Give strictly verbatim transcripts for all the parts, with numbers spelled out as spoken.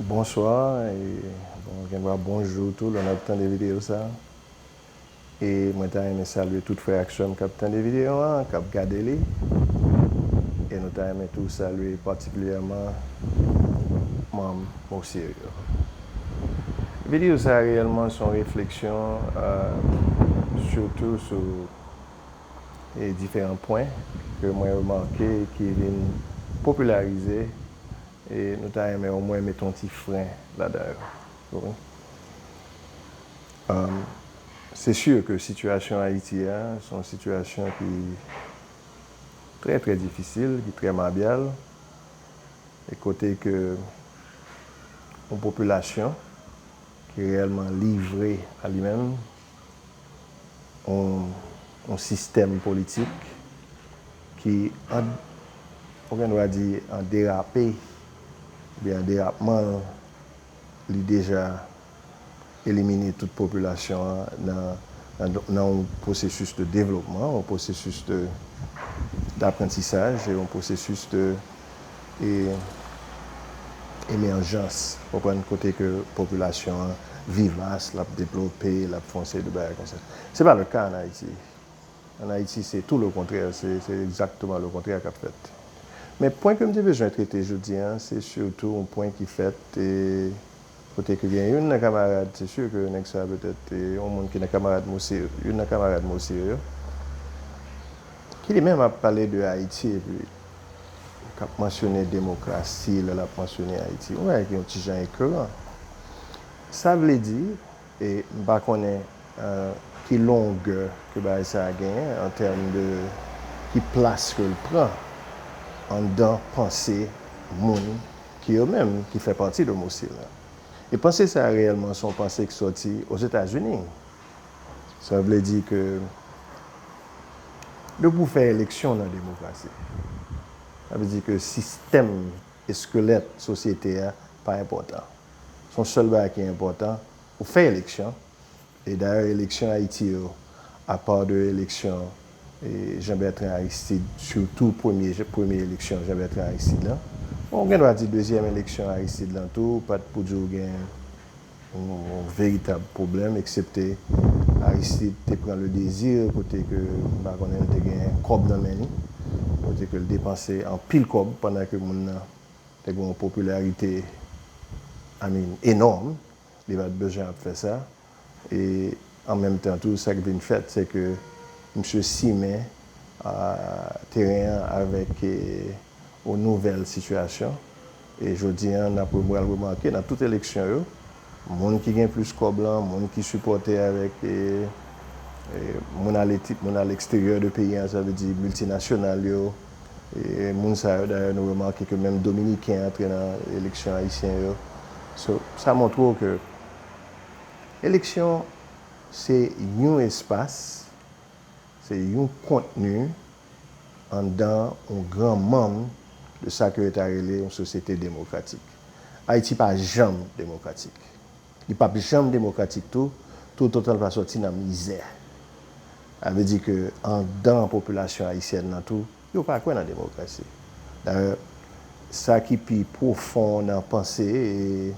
Bonswa, e bon, gen dwa bonjou tou, lè n ap tande videyo sa. E mwen ta renmen salye tout frè ak sè m k ap tande videyo an, k ap gade li. E nou ta renmen tou salye patikilyèman manm Mosir yo. Videyo sa a reyèlman se yon refleksyon, euh, sitou sou e diferan pwen ke mwen remake ki vin popilarize, e nou ta renmen omwen mete yon ti fren ladan yo. Ou konprann? Um, se si ke sitiyasyon Ayiti a, se yon sitiyasyon ki trè, trè difisil, ki trè mabyal, e kote ke yon popilasyon ki reyèlman livre a li menm, yon, yon sistèm politik ki, an, ou gen dwa di, an derape, oubyen an derapman, li deja elimine tout popilasyon an nan, nan, nan yon pwosesis de devlopman, yon pwosesis de, d'apprentissage, e yon pwosesis de, e, emèjans, konprann, kote ke popilasyon an vivas, l ap devlope, l ap fè yon seri de bagay konsa. Se pa le ka an Ayiti. An Ayiti, se tou le kontrè, se, se egzakteman le kontrè k ap fèt. Men pwen ke m te bezwen trete jodi a, se sitou yon pwen ki fèt, e, kote ke gen youn nan kamarad, se si ke nèg sa petèt, e, yon moun ki nan kamarad Mosir, youn nan kamarad Mosir yo, ki li menm ap pale de Ayiti, epi k ap mansyone demokrasi, lè l ap mansyone Ayiti. Yon bagay ki yon ti jan ekoran. Sa vle di, e m pa konnen, euh, ki longè ke bagay sa a genyen an tèm de ki plas ke l pran anndan panse moun ki yo menm ki fè pati de Mosir la. E panse sa a reyèlman se yon panse ki sòti Ozetazini. Sa vle di ke nou pou fè eleksyon nan demokrasi. Sa vle di ke sistèm eskelèt sosyete a pa enpòtan. Se yon sèl bagay ki enpòtan, ou fè eleksyon. E dayè, eleksyon Ayiti yo, apa de eleksyon, e, Jean Bertrand Aristide, sitou premye, premye eleksyon Jean Bertrand Aristide lan, bon, ou gen dwa di dezyèm eleksyon Aristide lan tou, pa t pou di w gen yon, yon veritab pwoblèm, eksepte Aristide te pran le dezir, kote ke, m pa konnen, l te gen kòb nan men li, kote ke l depanse anpil kòb pandan ke moun nan te gen yon popilarite, I mean, enòm, li pa t bezwen ap fè sa. E an menm tan tou, sa k vin fèt, se ke misye simen, a, teren an avèk, e, yon nouvèl sitiyasyon. E jodi a, n ap pral remake nan tout eleksyon yo, moun ki gen plis kòb lan, moun ki sipòte avèk, e, e, moun aleti-, moun aleksteryè de peyi an, sa vle di miltinasyonal yo, e, moun sa yo, dayè, nou remake ke menm Dominiken antre nan eleksyon ayisyen yo. So, sa montre w ke eleksyon se yon espas, se yon kontni anndan yon gran manm de sa ke yo ta rele yon sosyete demokratik. Ayiti pa janm demokratik. Li p ap janm demokratik tou, toutotan l pa sòti nan mizè. Sa vle di ke anndan popilasyon ayisyèn nan tou, yo pa kwè nan demokrasi. Dayè, sa ki pi pwofon nan panse, e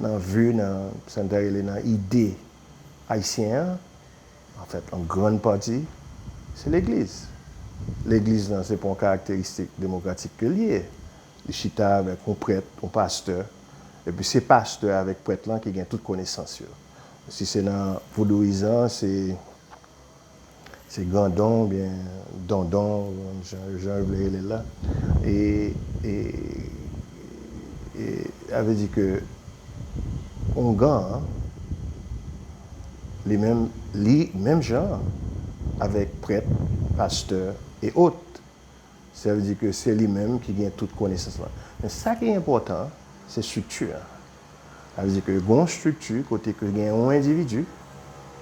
nan vi, nan sa n ta rele nan ide ayisyen an, anfèt, an grann pati, se legliz. Legliz lan, se pa yon karakteristik demokratik ke l ye. Li chita avèk yon prèt, yon pastè, epi se pastè avèk prèt lan ki gen tout konesans yo. Si se nan vodouyizan, se, se grandon oubyen dondon, jan, jan yo vle rele l la. E, e, e, sa vle di ke ongan an, li menm, li, menm jan avèk prèt, pastè e ot, sa vle di ke se li menm ki gen tout konesans lan. Men sa ki enpòtan, se estrikti an. Sa vle di ke gen yon estrikti kote ke gen yon endividi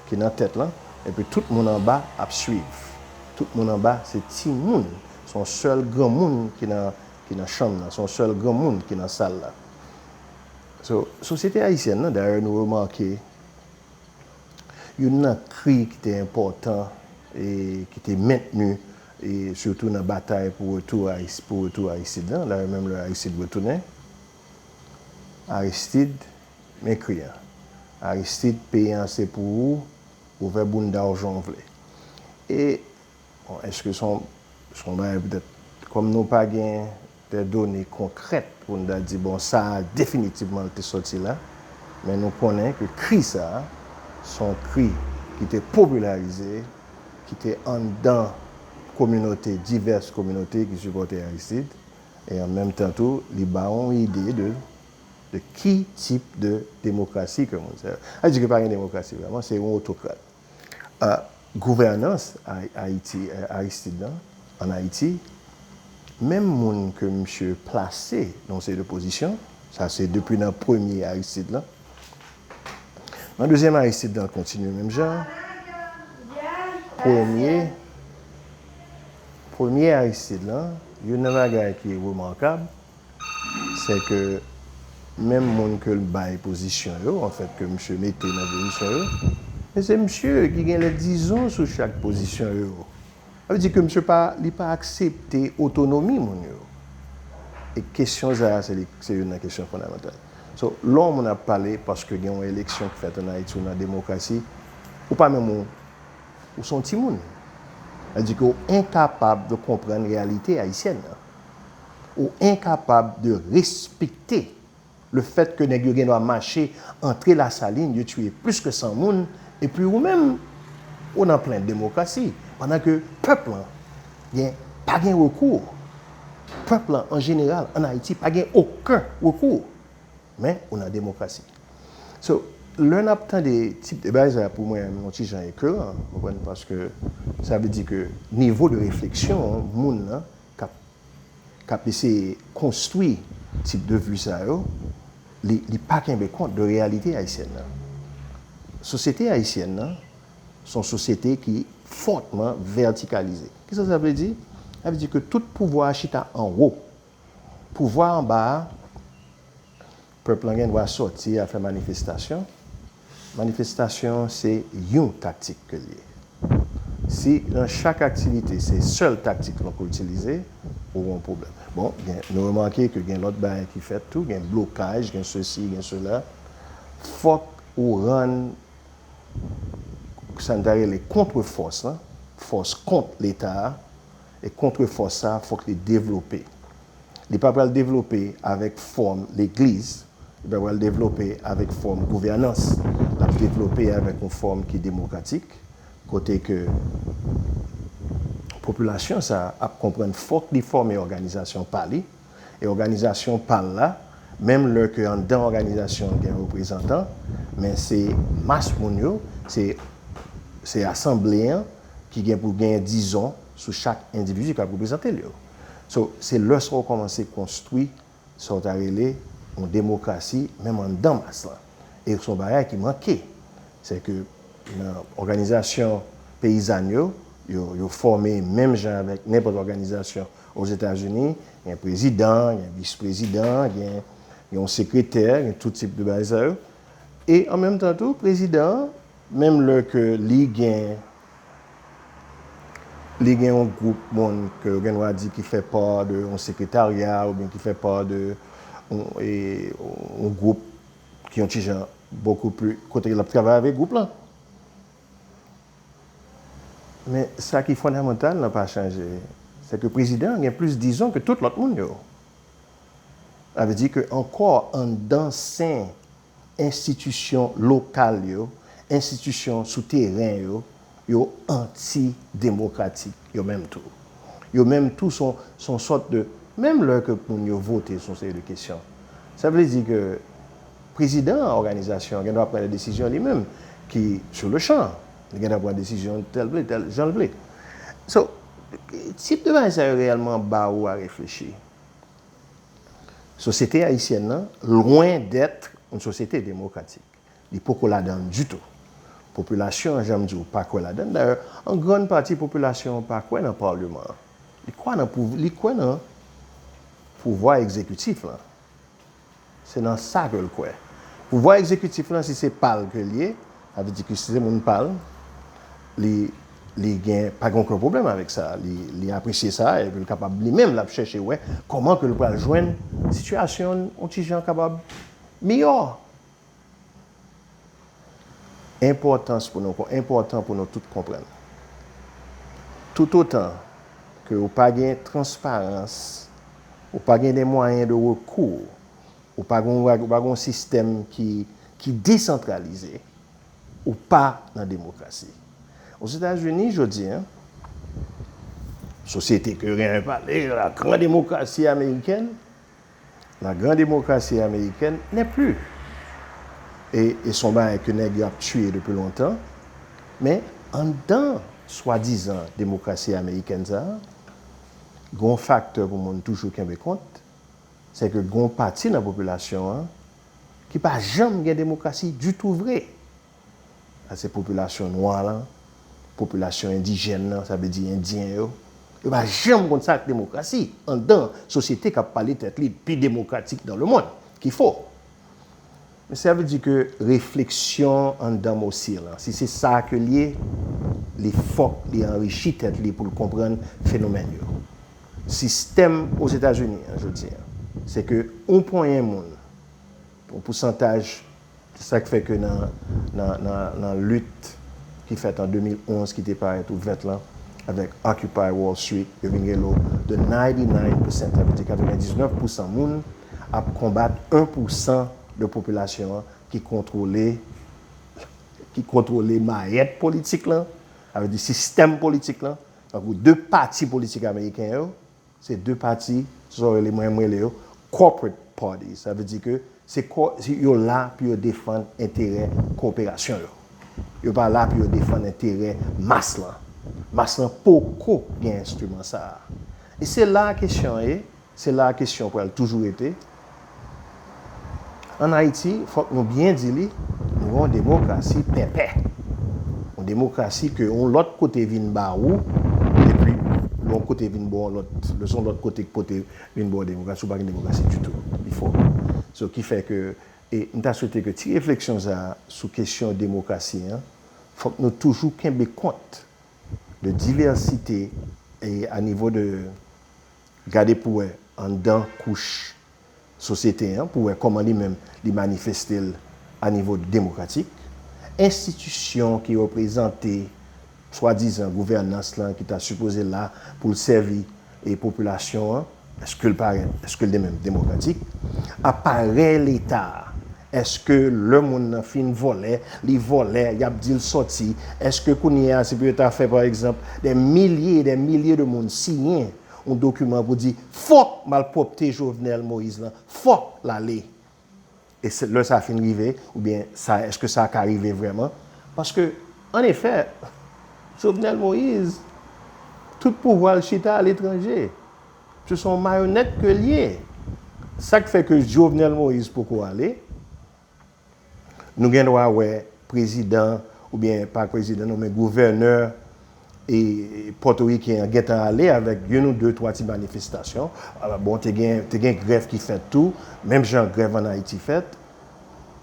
ki nan tèt lan, epi tout moun anba ap swiv. Tout moun anba se timoun, se yon sèl granmoun ki nan, ki nan chanm nan, se yon sèl granmoun ki nan sal la. So, sosyete ayisyèn nan, dayè, nou remake, youn nan kri ki te enpòtan e ki te mentni, e sitou nan batay pou retou Aris-, pou retou Aristide lan, dayè menm lè Aristide retounen, Aristide, men kri an. Aristide, peyi an se pou ou, ouvè bounda w jan w vle. E, bon, èske se yon, se yon bagay petèt, kòm nou pa gen de done konkrèt pou n ta di, bon, sa a definitivman l te sòti la, men nou konnen ke kri sa a, se yon kri ki te popilarize, ki te anndan kominote, divès kominote ki sipòte Aristide, e an menm tan tou, li ba w yon ide de, de ki tip de demokrasi ke moun sa yo. Sa vle di ke pa gen demokrasi vrèman, se yon otokrat. Ah, gouvènans Ay-, Ayiti, eh, Aristide lan, ann Ayiti, menm moun ke misye plase nan yon seri de pozisyon, sa se depi nan premye Aristide lan. Nan dezyèm Aristide lan, kontinye menm jan. Premye, premye Aristide lan, youn nan bagay ki remakab, se ke menm moun ke l bay pozisyon yo, anfèt, ke misye mete nan pozisyon yo, men se misye ki gen lè dizon sou chak pozisyon yo. Sa vle di ke misye pa, li pa aksepte otonomi moun yo. E kesyon sa a, se li, se youn nan kesyon fondamantal. So, lè yon moun ap pale paske gen yon eleksyon ki fèt ann Ayiti ou nan demokrasi, ou pa menm yon, ou se yon timoun. Sa vle di ke ou enkapab de konprann reyalite ayisyèn nan. Ou enkapab de respekte le fèt ke nèg yo gen dwa mache antre Lasalin, yo tiye plis ke san moun, epi ou menm, ou nan plen demokrasi, pandan ke pèp lan gen, pa gen rekou. Pèp lan, an jeneral, ann Ayiti, pa gen okenn rekou. Men, ou nan demokrasi. So, lè n ap tande tip de bagay sa, pou mwen, yon ti jan ekleran, ou konprann, paske sa vle di ke nivo de refleksyon moun nan k ap, k ap eseye konstwi tip de vi sa yo, li, li pa kenbe kont de reyalite ayisyèn nan. Sosyete ayisyèn nan, se yon sosyete ki fòtman vètikalize. Kisa sa vle di? Sa vle di ke tout pouvwa a chita anwo. Pouvwa anba a, pèp lan gen dwa sòti al fè manifestasyon. Manifestasyon se yon taktik ke l ye. Si nan chak aktivite se sèl taktik lan ke w itilize, ou gen yon pwoblèm. Bon, gen, nou remake ke gen lòt bagay ki fèt tou, gen blokaj, gen sesi, gen sela. Fòk ou rann sa n ta rele kontrefòs lan, fòs kont Leta a, e kontrefòs sa a, fòk li devlope. Li pa pral devlope avèk fòm legliz, li pa pral devlope avèk fòm gouvènans, l ap devlope avèk yon fòm ki demokratik, kote ke popilasyon sa a ap konprann fòk li fòme òganizasyon pa li, e òganizasyon pa l la, menm lè ke anndan òganizasyon an gen reprezantan, men se mas moun yo, se, se asanble an ki gen pou gen dizon sou chak endividi k ap reprezante l yo. So, se lè sa w kòmanse konstwi sa w ta rele yon demokrasi, menm anndan mas lan. E se yon bagay ki manke. Se ke nan òganizasyon peyizàn yo, yo, yo fòme menm jan avèk nenpòt òganizasyon Ozetazini, gen prezidan, gen vis-prezidan, gen, gen yon sekretè, gen tout tip de bagay sa yo. E an menm tan tou, prezidan an, menm lè ke li gen, li gen yon gwoup moun ke yo gen dwa di ki fè pa de yon sekretarya oubyen ki fè pa de yon, e, yon gwoup ki yon ti jan bokou pli, kote l ap travay avèk gwoup lan. Men sa ki fondamantal lan pa chanje, se ke prezidan an gen plis dizon ke tout lòt moun yo. Sa vle di ke ankò anndan sen enstitisyon lokal yo, enstitisyon sou teren yo, yo anti-demokratik, yo menm tou. Yo menm tou se yon, se yon sòt de, menm lè ke moun yo vote sou yon seri de kesyon, sa vle di ke prezidan òganizasyon an gen dwa pran de desizyon li menm ki sou le chan. Li gen dwa pran desizyon tèl vle, tèl jan l vle. So, tip de bagay sa yo reyèlman ba ou a reflechi. Sosyete ayisyèn nan, lwen dèt yon sosyete demokratik. Li poko ladan l ditou. Popilasyon an, jan m di w, pa kwè ladan l. Dayè, an grann pati popilasyon an pa kwè nan palman an. Li kwè nan pouv-, li kwè nan pouvwa egzekitif lan. Se nan sa ke l kwè. Pouvwa egzekitif lan, si se pa l ke l ye, sa vle di ke si se moun pa l, li, li gen, pa gen okenn pwoblèm avèk sa. Li, li apresye sa, epi l kapab, li menm, l ap chèche wè kòman ke l pral jwenn sitiyasyon yon ti jan kapab miyò. Enpòtans pou nou, enpòtan pou nou tout konprann. Toutotan ke ou pa gen transparans, ou pa gen de mwayen de rekou, ou pa gen, ou pa gen yon sistèm ki, ki desantralize, ou pa nan demokrasi. Ozetazini, jodi a, sosyete ke renmen pale, la grande démocratie américaine, la grande démocratie américaine n'est plus. E, e se yon bagay ke nèg yo ap tiye depi lontan. Men, anndan swadizan demokrasi amerikèn sa a, gen yon faktè pou moun toujou kenbe kont, se ke gen yon pati nan popilasyon an ki pa janm gen demokrasi ditou vre. Sa se popilasyon nwa lan, popilasyon endijèn nan, sa vle di endyen yo. Yo pa janm konn sa k demokrasi anndan sosyete k ap pale tèt li pi demokratik dans le monde, ki fo. Men sa vle di ke refleksyon anndan Mosye lan, si se sa ke l ye, li fòk li anrichi tèt li pou l konprann fenomèn yo. Sistèm Ozetazini an, jodi a, se ke yon ponyen moun, yon pousantaj, se sa k fè ke nan, nan, nan, nan lit ki fèt an de mil onz, ki te parèt ouvèt lan, avèk Occupy Wall Street, yo vin rele w the ninety-nine percent, sa vle di katrevendiznèf pousan moun ap konbat en pousan de popilasyon an ki kontwole, ki kontwole mayèt politik lan, sa vle di sistèm politik lan, tankou de pati politik ameriken yo, se de pati, sa w rele, mwen, mwen rele yo corporate parties. Sa vle di ke se kò-, se, yo la pou yo defann enterè kòporasyon yo. Yo pa la pou yo defann enterè mas lan. Mas lan poko gen enstriman sa a. E se la kesyon an ye, se la kesyon pral toujou rete. Ann Ayiti, fòk nou byen di li, nou gen yon demokrasi pèpè. Yon demokrasi ke yon lòt kote vin ba ou, epi yon kote vin ba w lòt, se yon lòt kote k pote vin ba w demokrasi, ou pa gen demokrasi ditou. Li fo. So, ki fè ke, e m ta swete ke ti refleksyon sa a sou kesyon demokrasi an, fòk nou toujou kenbe kont de divèsite e a nivo de gade pou wè anndan kouch sosyete an, pou wè kòman li menm li manifeste l a nivo demokratik. Enstitisyon ki reprezante swadizan gouvènans lan ki ta sipoze la pou l sèvi e popilasyon an, èske l parèt, èske l de menm demokratik? Aparèy Leta a, èske lè moun nan fin vòlè, li vòlè, y ap di l sòti, èske kounye a se pou yo ta fè, pa egzanp, dè milye, dè milye de moun siyen yon dokiman pou di, fòk malpwòpte Jovenel Moïse lan, fòk l ale. E se, lè sa fin rive, oubyen sa, èske sa ka rive vrèman? Paske, an efè, Jovenel Moïse, tout pouvwa l chita aletranje. Se yon mayonèt ke l ye. Sa k fè ke Jovenel Moïse poko ale, nou gen dwa wè prezidan, oubyen pa prezidan non, men gouvènè e pòtoriken an gentan ale avèk youn ou de, twa ti manifestasyon. Ala, bon, te gen, te gen grèv ki fèt tou, menm jan grèv ann Ayiti fèt.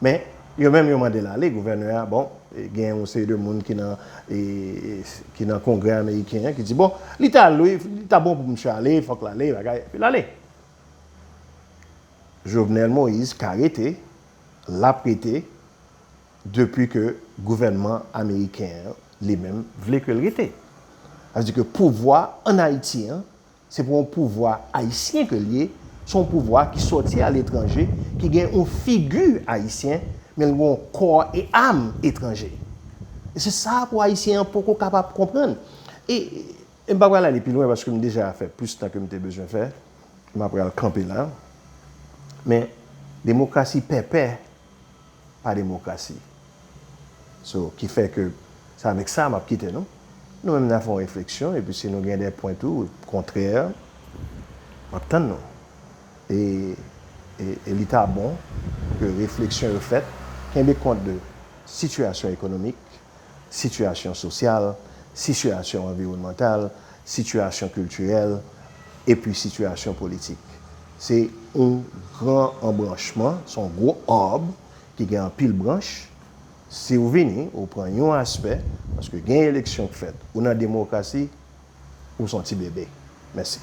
Men, yo menm yo mande l ale, gouvènè a, bon, e gen yon seri de moun ki nan, e, ki nan Kongrè ameriken an ki di, bon, li ta, li, li ta bon pou misye ale, fòk l ale, bagay, epi l ale. Jovenel Moïse ka rete, l ap rete, depi ke gouvènman ameriken an, li menm, vle ke l rete. Sa vle di ke pouvwa ann Ayiti an, se pou yon pouvwa ayisyen ke l ye, se yon pouvwa ki sòti aletranje, ki gen yon figi ayisyen, men l gen yon kò e am etranje. E se sa pou Ayisyen an poko kapab konprann. E, e m pa pral ale pi lwen paske m deja fè plis tan ke m te bezwen fè. M ap pral kanpe la. Men, demokrasi pèpè pa demokrasi. So, ki fè ke, se avèk sa m ap kite nou. Nou menm n a fè yon refleksyon, epi si nou gen de pwen tou, kontrè, m ap tann nou. E, e, e li ta bon ke refleksyon yo fèt, kenbe kont de sitiyasyon ekonomik, sitiyasyon sosyal, sitiyasyon anviwònmantal, sitiyasyon kiltirèl, epi sitiyasyon politik. Se yon gran anbranchman, se yon gwo arbre ki gen anpil branch. Si w vini, ou pran yon aspè, paske gen eleksyon k fèt, ou nan demokrasi, ou se yon ti bebe. Mèsi.